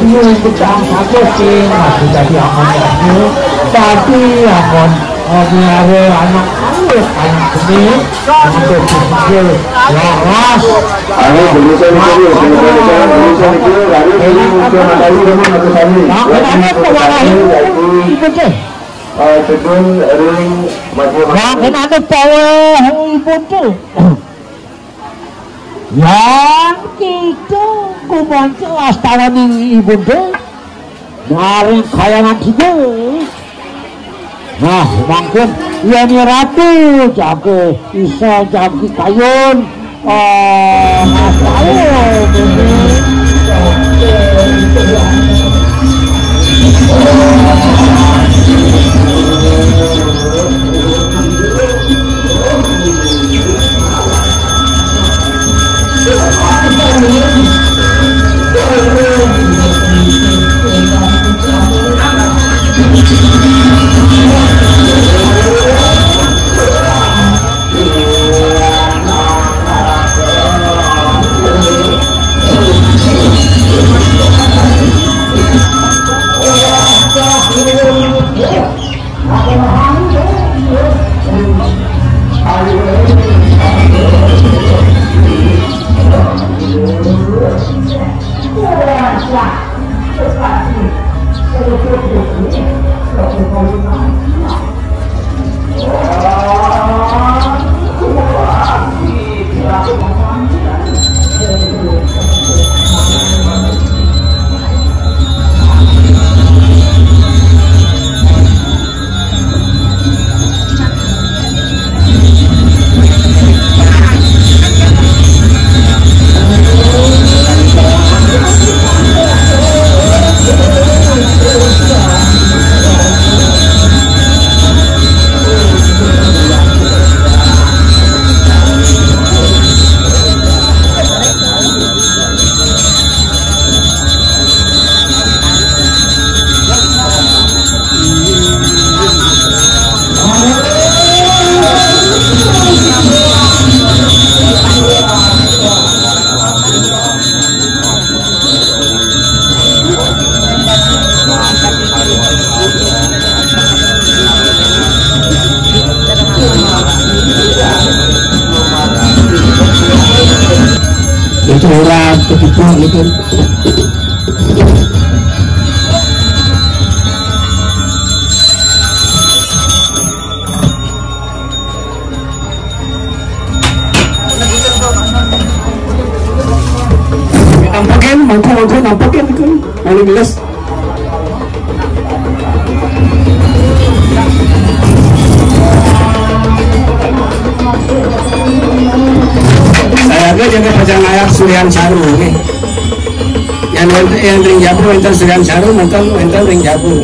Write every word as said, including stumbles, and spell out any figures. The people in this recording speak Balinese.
Ini kita satu sih masih jadi amanahmu, tapi akan mengaruh anak anak anak ini untuk berpikir waras. Ayo, berusaha mikir, berusaha mikir, berusaha mikir, harus ini muncul matahari, teman, satu kali. Nah, kenapa kewalahan itu deh? Eh, sedun, ring, macam Nah, kenapa power itu tuh? Yang kita kumanca astawaning ibun te, maring kayangan tiga. Nah, mangkin yén ratu jaga isa jagi kayun, eh, astawa. Itu orang ketiga itu. Nampakin, mangku, mangku, nampakin itu. Paling jelas. Saya aja jaga pajang ayak Sulian Saru nih. Wonten ing Jabu, wonten Srian Saru, wonten, wonten ing Jabu.